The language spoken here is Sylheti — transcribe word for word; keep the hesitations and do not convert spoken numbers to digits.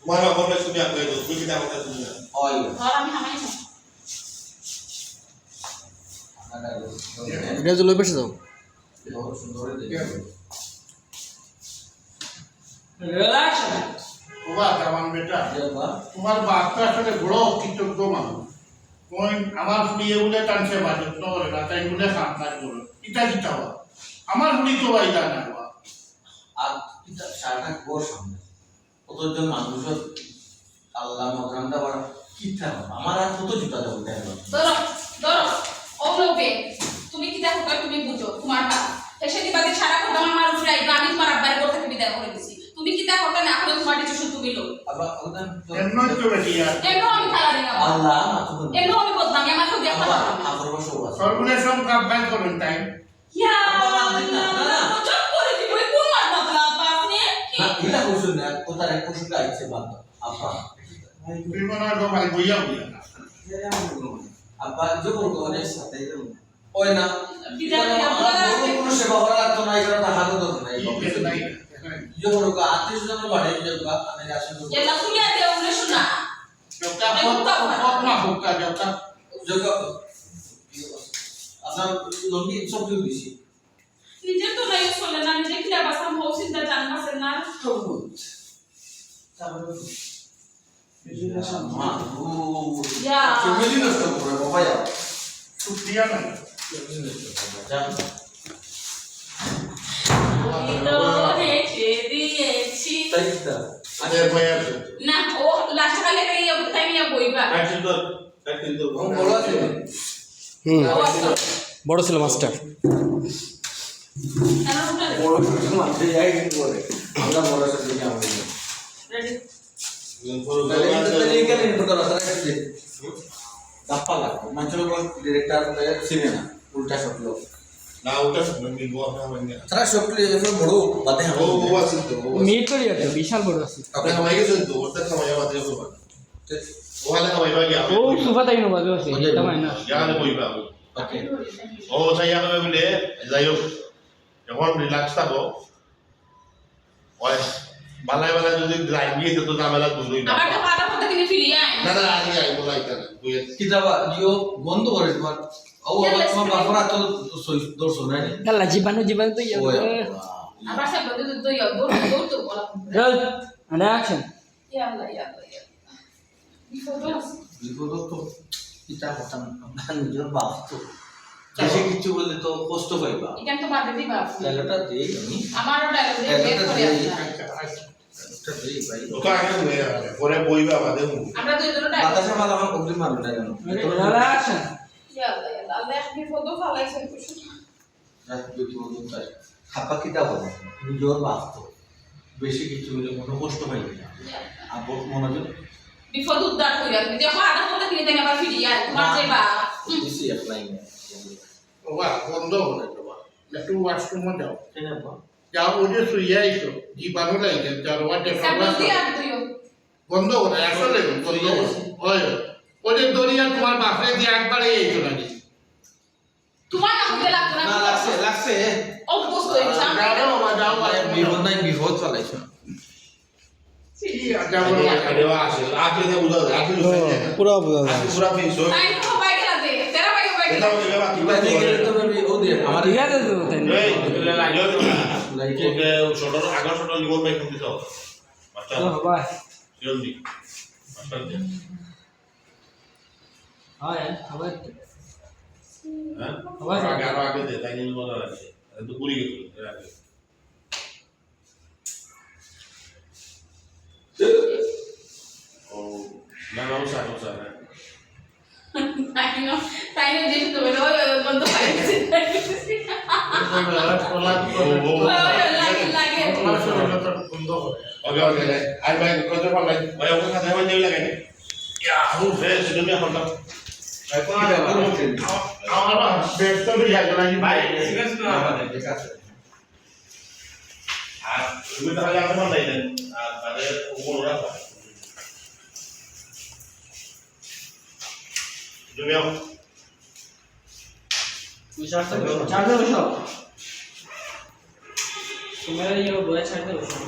তোমার বাবার কাছে তুমি আগে যাও, তুমি কিতা কথা শুনি না? অয়। ধর, আমি হামাই না। এটা তো লই পাশে যাও। Relax। ওবা, জামান বেটা, তোমার বাপ তো আসলে বড় কৃতজ্ঞ মানুষ। ওই আমার ফুড়িয়ে বলে তান সেবা যত্ন করে না, তাই বলে খাম কাজ করে। ইটা কিতা বা? আমার ফুড়ি তো বাইদা না বা। আর কিতা সারাটা ঘর সামনে। কতজন মানুষ আল্লাহ মহান দা বড় কিতা বা? আমার আর কত জুতা দেবো, তাই না? ধরো, ধরো, ও লোকে, তুমি কিতা করবে তুমি বুঝো, তোমার বাপ। এসে দিবা যে সারা কথা আমার উপরে আইবা, আমি তোমার আব্বারে ঘর থেকে বিদায় করে দিছি। তুমি কিতা করবে না করে তোমার decision তুমি লো। আবার ওখানে তো এমন তো বেটি আর। এমন আমি খালা দিই না। আল্লাহ, মা তো বলবে। এমন আমি বদনামি, আমার কেউ দেখতে আবার পারবে না। আবার বসে আছে। সর্বনাশ সব কাম কাজ করবেন তাই। ইয়া আল্লাহ, আল্লাহ, না, না, না। তো চুপ করে দিব, এই কোন মাত মাতলা আব্বা আপনি? কি? না, ইলা কইছো না, কোথার এক পশুটা আইছে বাদ। আব্বা। তুই মনে হয় তোমার বইয়া বইয়া না। আব্বা, জবর করে সাথে এরকম। ওই না। বিদায়, আমার বিদায়। বড় কোনো সেবা করা লাগতো না, এগুলো না হারও দরকার নাই। এই কিছু নাই। জবর করে আত্মীয় স্বজন বাড়ি, জবর করে আমি আসলে এলা তুমি আর দেও না শোনা। জবকা, এই উত্তর না। পদ না হোক, জবকা। জবকা। আপনার লম্বি সব কেউ দিছি। নিজের তো নাই চলে না, নিজে কিলা বাঁচাম, হও চিন্তা জান বাঁচে না। তারপরে ইয়া। ফ্যামিলি নষ্ট করে, বাবা, ইয়া। শুক্রিয়া নাই। ফ্যামিলি নষ্ট করে, জান। আমি তো হেঁটে দিয়েছি। তাই তো। আরে, ভাই, আছে। না, ও লাস্ট কালে এই টাইমে বইবা। একশো তো। বড় আছে। হুম। বড় ছিল মাস্টার। বড় ছিল মাস্টার, এই কিন্তু বলে। আমরা বড় আছে, দেখি আমাদের। তাহলে কিন্তু, তাহলে এখানে কিন্তু তারা তারা একটু দেখি। দাপ্পা লাগবে। মানচুর বল ডিরেক্টর সিনেমা, উল্টা শট লোক। না, উল্টা শট লোক, মিলবো আপনার মানে। তারা শট লোক এগুলো বড়, বাদে ও, ও আছে তো, ও আছে। মিট করি আছে, বিশাল বড় আছে। আপনি হয়ে গেছেন তো, ওটা খাওয়া যাওয়া দিয়ে করবেন। ওখানে খাওয়াইবা গিয়া। ও, সুফা তাই নবাজও আছে, ওই যে এটা মানে না। ইয়ারে বইবা। ওকে। ও, তাই ইয়ারে বলে, যাই হোক, এখন রিল্যাক্স থাকো। ওই, বালাই বালাই যদি লাইন গিয়েছে তো ঝামেলা দূর হইবে। আবার তো বাধা পড়তে কিন্তু ফিরিয়ে আয়। না, না, আগে আইবো না, এটা না। কিতাবা, ইয়ো, বন্ধ করে তোমার। ও, কেন তোমার বাপরা তো সই-, দর্শন নাই। আল্লাহ, জীবাণু, জীবাণু তো ইয়ে। ওই, আবার সে বলতে তো, তো ইয়ে, দৌড়, দৌড় তো বলা। Roll, and action। ইয়া আল্লাহ, ইয়া আল্লাহ, ইয়া আল্লাহ। বিপদ আছে। বিপদ তো কিতা কথা না, আপনার নিজের বাপ তো। বেশি কিছু বললে তো কষ্ট পাইবা। এটা তো বাদে দিবা আপনি। ডায়লগটা দেই আমি। আমারও ডায়লগ দিয়ে ডায়লগটা বের করে দেই। আসলাম। আচ্ছা, আচ্ছা। ডায়লগটা দেই ভাই। ওটা আগে হয়ে যাবে। পরে বইবা বাদে। আমরা দুইজনও ডায়লগ। বাতাসে ভালো আমার অগ্নি মারবে না কেন? আরে, দাদা, action। ইয়া আল্লাহ, ইয়া আল্লাহ, আল্লাহ, আপনি কত ফালাইছেন, কিছু। যাক, দুই তিন বছর তাই। খাপা কিতা বলে? নিজের বাপ তো। বেশি কিছু হইলে মনে কষ্ট পাইবে না। আর বহুত মনে হয় বিপদ উদ্ধার কইরা। তুমি দেখো, আধা কথা কিনে দেন আবার ফিরিয়া। তোমার না। যে বাপ। হুম। দিছি এক লাইনে। ওবা, বন্ধ করে দেবা। একটু ওয়াশরুমে যাও। কেন বা? যাও, ওই যে শুয়ে আইছো। জীবাণু লাগে, যাও, ওবা, দেখো, স্যার, ওবা, বলছি আর তুইও। বন্ধ করে, আসলে বন্ধ করে। ওই, ওই যে দরিয়া তোমার বাপরে দিয়ে একবারে এই চলে গেছে। তোমার না হইতে লাগতো না। না, লাগছে, লাগছে। অভ্যস্ত হয়ে গেছে। যাও রে বাবা, যাও, যাও। বিপদ নাই, বিপদ চালাইছো। কি আর যাবো আরে, না? আরে, ও আসে, আসে তো বুঝা যায়, আসে তো ও, বুঝা যায়। পুরা বুঝা যায়। আসে পুরা ফিক্স হয়। তাই তো সবাই গেলা দে, তেরা ভাই সবাই গেলা। এটা হচ্ছে ব্যাপার, কি ভাই, করতে ঠিক আছে, পারে? তো ভাই, ও দে, আমার ঠিক আছে তো, তাই না? এই, লাইট। ওকে, শটর, আগর শটর লিবন ভাই কোন দিকে? মাস্টার। ও, ভাই। জলদি। মাস্টার দে। হ্যাঁ, আবার। হ্যাঁ? আবার। আগে, আরো আগে দে, তাই নিয়ে মজা লাগছে। এটা তো পুরি গেছে, এর আগে। ও, না, না, ও স্যার, ও স্যার, হ্যাঁ। তাই না, তাই না, যে শুধু বলে, ওই, ওই, বন্ধ হয়ে গেছে। ও, ও, ও। ওই, ওই, লাগে, লাগে। ওকে, ওকে, ভাই। আর ভাই, কত ভাই? ভাই, ওকে সাথে আমার নেই লাগে। ইয়া, ও, হে, শুনে আমি এখন না। ভাই, কোন আগে? আমার, আমার ব্যস্ত হয়ে যাবে না, ভাই, ঠিক আছে না? ঠিক আছে। আর তুমি তাহলে আমাকে পাঠাই দেন। আর তাহলে ও বড় রাখো। তুমি আও। তুমি চার্জে বসো, চার্জে বসো। তোমার এই বয়ে চার্জে বসো।